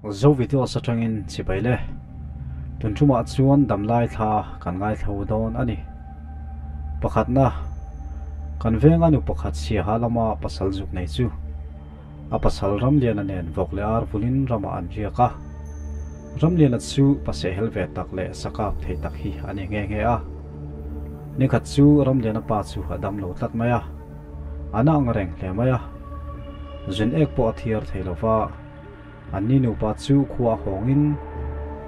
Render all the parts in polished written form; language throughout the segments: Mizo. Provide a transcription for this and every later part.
Zo videos atangin chibai le. Tun tumah chuan damlai thla kan ngaithlo dawn a ni. Pakhatna, kan venga nu pakhat Siaha lama pasal zuk nei chu a pasal Ramliana nen vawk leh ar vulin ramah an riak a. Ramliana chu pasehhel ve tak leh sakap thei tak hi a ni nghe nghe a. Nikhat chu Ramliana pa chu a dam lo tlat mai a. A na ang reng hle mai a. Zun ek pawh a thiar thei lo va. Anni nupa chu khua hawngin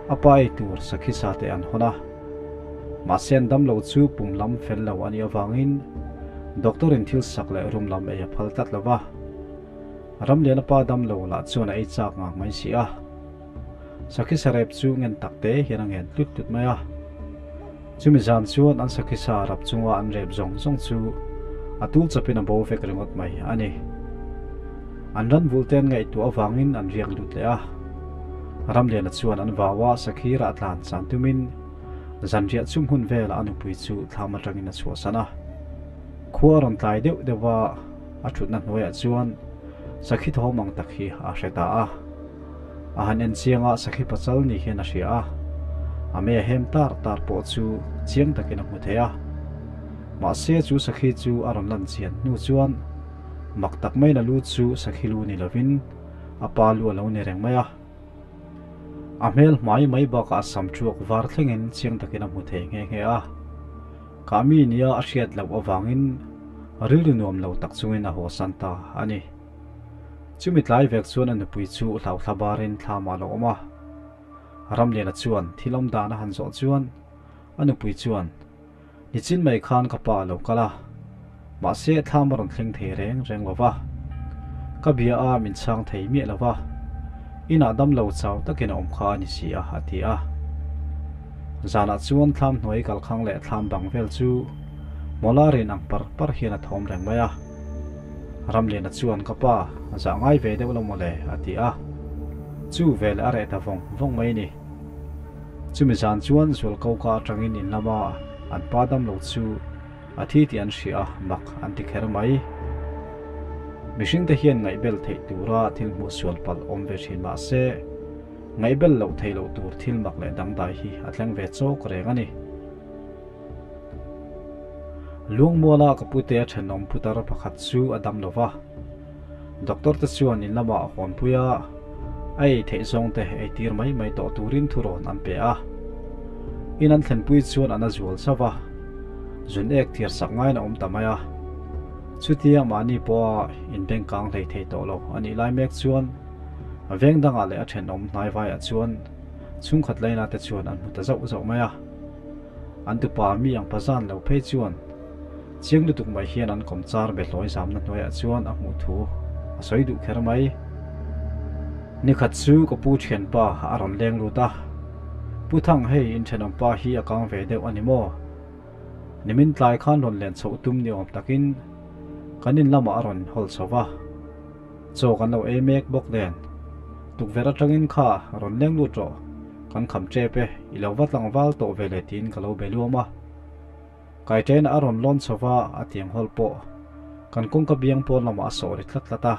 a pa ei tur sakhi sa te an hawn a. Mahse an dam lo chu pum lam fel lo a nih avangin doctor in thil sak leh rum lam ei a phal tlat lo va. Ramliana pa dam lo lah chuan a ei chak ngang mai si a. Sakhi sa rep chu ngen tak te hian a ngen tlut tlut mai a. Chumi zan chuan an sakhi sa rap chunga an rep zawng zawng chu a tul chawpin a bo vek ringawt mai a ni. An ran vul te an ngaihtuah avangin an riak lut leh a. Ramliana chuan an vau a sakhi rah tlan chan tumin zanriah chum hun velah a nupui chu thlam atangin a chhuahsan a. Khua a rawn tlai deuh deuh a, a thutna hnuaiah chuan sakhi thawm ang tak hi a hre ta a. A han en chiang a, sakhi pachal ni hian a hria a. A mei a hem tar tar pawh chu chiang takin a hmu thei a. Mahse chu sakhi chu a rawn lan chian hnu chuan mak tak maiin a lu chu sakhi lu ni lovin a pa lu a lo ni reng mai a. A hmel hmai mai bakah a sam thuak var thlengin chiang takin a hmu thei nghe nghe a. Kah mi nia a hriat loh avangin rilru nuam lo tak chungin a haw san ta a ni. Chumi tlai vek chuan a nupui chu hlauthla barin thlam ah lo awm a. Ramliana chuan thil awm dan a han zawh chuan a nupui chuan, Nichin mai khan ka pa a lo kal a, mahse thlam a rawn thleng thei reng reng lo va. Ka bia a min chhang thei miah lo va, inah dam lo chau takin a awm kha a ni si a, a ti a. Zanah chuan thlam hnuai kalkhang leh thlam bang vel chu mawla rin ang par par hian a thawm reng mai a. Ramliana chuan ka pa zah ngai ve deuh lo mawle a ti a, chu veleh a reh ta vawng vawng mai ni. Chumi zan chuan Zualkoka atangin in lama an pa dam lo chu a thi tih an hria a, mak an ti kher mai. Mihringte hian ngaihbel theih tura thil hmuh sual palh awm ve thin mah se, ngaihbel loh theih loh tur thil mak leh dangdai hi a thleng ve chawk reng a ni. Luangmuala ka pute a thenawm putar pakhat chu a dam lo va, doctor te chuan in lamah a hawnpui a, a ei theih zawng te ei tir mai mai tawh turin thurawn an pe a. In an thlenpui chuan an a zual chauh va, zun ek thiar sak ngaiin a awm ta mai a. Chutia mahni pawha inbengkang hlei thei tawh lo a nih lai mek chuan veng dangah leh a thenawm hnaivaiah chuan chhungkhat laina te chuan an hmu ta zauh zauh mai a. An tupa mi ang pazan lo phei chuan chiang lutuk mai hian an kawm char be hlawi zamna hnuaiah chuan a hmuh thu a sawi duh kher mai. Nikhat chu ka pu thianpa a rawn leng lut a, Pu Thang hei in thenawmpa hi a kang ve deuh a ni maw? Nimin tlai khan rawn len chhoh tum ni awm takin kan in lamah a rawn hawl chho va, Chaw kan lo ei mek bawk nen. Tukverh atangin kha rawn leng lut rawh, kan kham tep e, i lo va tlangval tawh ve le tiin ka lo be luam a. Kaitena a rawn lawn chho va, a tiang hawl pawh kan kawngka biang pawn lamah a sawh ri tlat tlat a.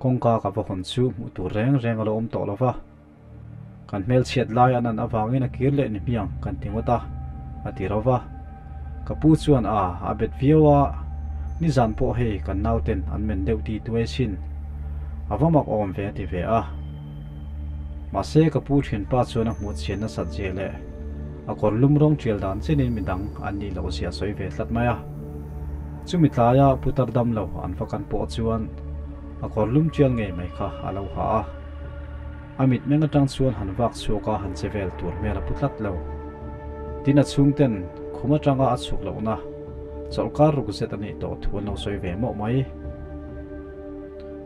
Kawngka ka va hawn chu hmuh tur reng reng a lo awm tawh lo va. Kan hmelchhiat lai an an avangin a kir leh ni hmiang kan ti ngawt a, a ti ro va. Ka pu chuan a a bet viau a, nizan pawh hei kan nauten an men deuh ti tuai sin, a va mak awm ve a ti ve a. Mahse ka pu thianpa chuan a hmuh chhian nasat zia leh a kawr lum rawng tial dan chenin midang an nih loh zia a sawi ve tlat mai a. Chumi tlaia putar damlo an va kan pawh chuan a kawr lum tial ngei mai kha a lo ha a. A mitmeng atang chuan han vak chhuak a han che vel tur hmel a pu tlat lo. Tin a chhungten khum atanga a chhuk lohna chawlhkar ruk zet a nih tawh thu an lo sawi ve mawh mai.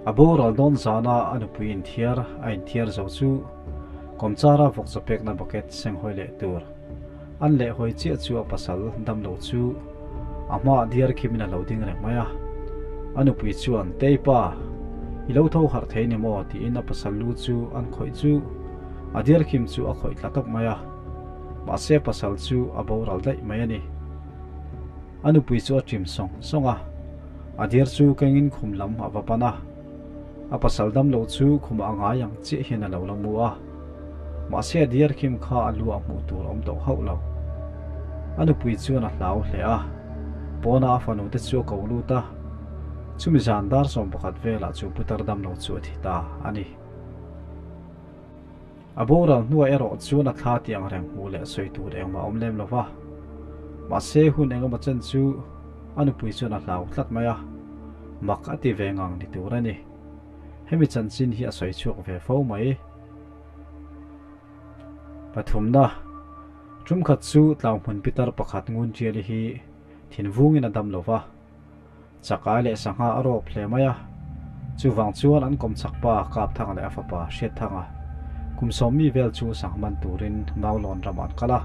A boral dawn zana a nupui inthiar a inthiar zo chu kawmchara vawkchaw pekna bucket seng hawi leh tur an leh hawi chiah chu a pasal damlo chu a hmaah diar khimin a lo ding reng mai a. A nupui chuan, Teipa, i lo tho harh thei ni maw? tiin a pasal lu chu an khawih chu a diar khim chu a khawih tla tawp mai a. Mahse a pasal chu a boral daih mai a ni. A nupui chu a ṭim sawng sawng a, a diar chu kengin khum lam a va pan a. A pasal dam lo chu khumah a ngai ang chiah hian a lo la mu a. Mahse a diar khim kha a lu ah hmuh tur a awm tawh hauh lo. A nupui chuan a hlau hle a, pawnah a fanu te chu a ko lut a. Chumi zan dar 11 velah chu putar dam lo chu a thi ta a ni. A boral hnuah erawh chuan a thla tih ang reng hmuh leh sawi tur engmah a awm lem lo va. Mahse hun engemaw chen chu a nupui chuan a hlau tlat mai a, mak a ti ve ngang ni tur a ni. Hemi chanchin hi a sawi chhuak ve fo mai. Pathumna, Tumkhat chu tlauhmun pitar pakhat ngun tiali hi thinvungin a dam lo va. Chakai leh sangha a rawp hle mai a, chuvang chuan an kawmchak pa Kapthanga leh a fapa Hriatthanga kum sawmmi vel chu sangha man turin Maulawn ramah an kal a.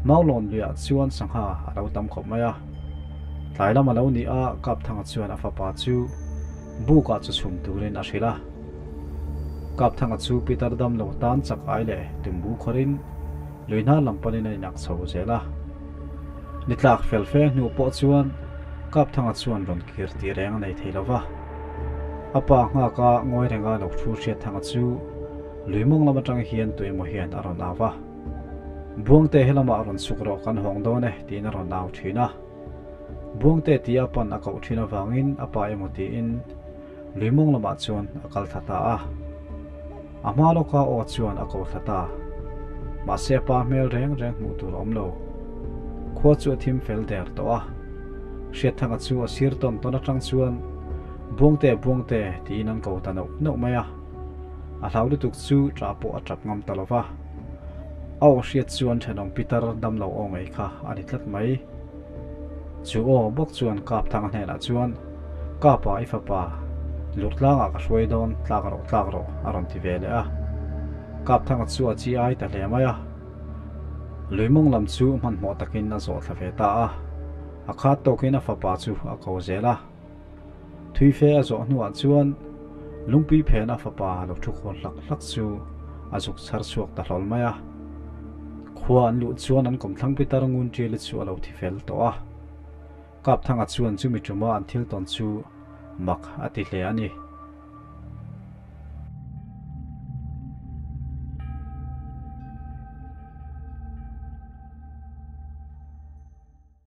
Maulawn luiah chuan sangha a lo tam khawp mai a. Tlai lam a lo ni a, Kapthanga chuan a fapa chu bukah chu chhum turin a hrilh a. Kapthanga chu Peter dam lo tan chakai leh tumbu khawrin lui hnar lam panin a inak chho zel a. Ni tlak fel fe hnu pawh chuan Kapthanga chuan rawn kir tih reng a nei thei lo va. A pa nghaka ngawi renga lo thu Hriatthanga chu lui mawng lam atang hian tu emaw hian a rawn au va. Buangte helamah rawn chhuk rawh kan hawng dawn e tiin a rawn au thin a. Buangte tia pan a koh thin avangin a pa emaw tiin Lui mawng lamah chuan a kal thla ta a. A hma lawka aw chuan a ko thla ta. Mahse a pa hmel reng reng hmuh tur a awm lo. Khua chu a thim fel der tawh a. Hriatthanga chu a sir tawn tawn atang chuan Buangte, Buangte tiin an ko ta neuh neuh mai a. A hlau lutuk chu ṭah pawh a ṭap ngam ta lo va. A aw hriat chuan ṭhenawm pitar damlo aw ngei kha a ni tlat mai. Chu aw bawk chuan Kapthanga hnenah chuan, Ka pa i fapa, lurtlangah ka hruai dawn, tlak rawh, tlak rawh, a rawn ti ve leh a. Kapthanga chu a chi ai ta hle mai a. Luimawng lam chu hmanhmawh takin a zawh thla ve ta a. A khat tawkin a fapa chu a ko zel a. Thui fe a zawh hnuah chuan lungpui phena fapa lo thu khawl hlak hlak chu a zuk chhar chhuak ta hlawl mai a. Khua an luh chuan an kawmthlang pitar ngun ṭiali chu a lo thi fel tawh a. Kapthanga chuan chumi ṭuma an thil tawn chu mak a ti hle a ni.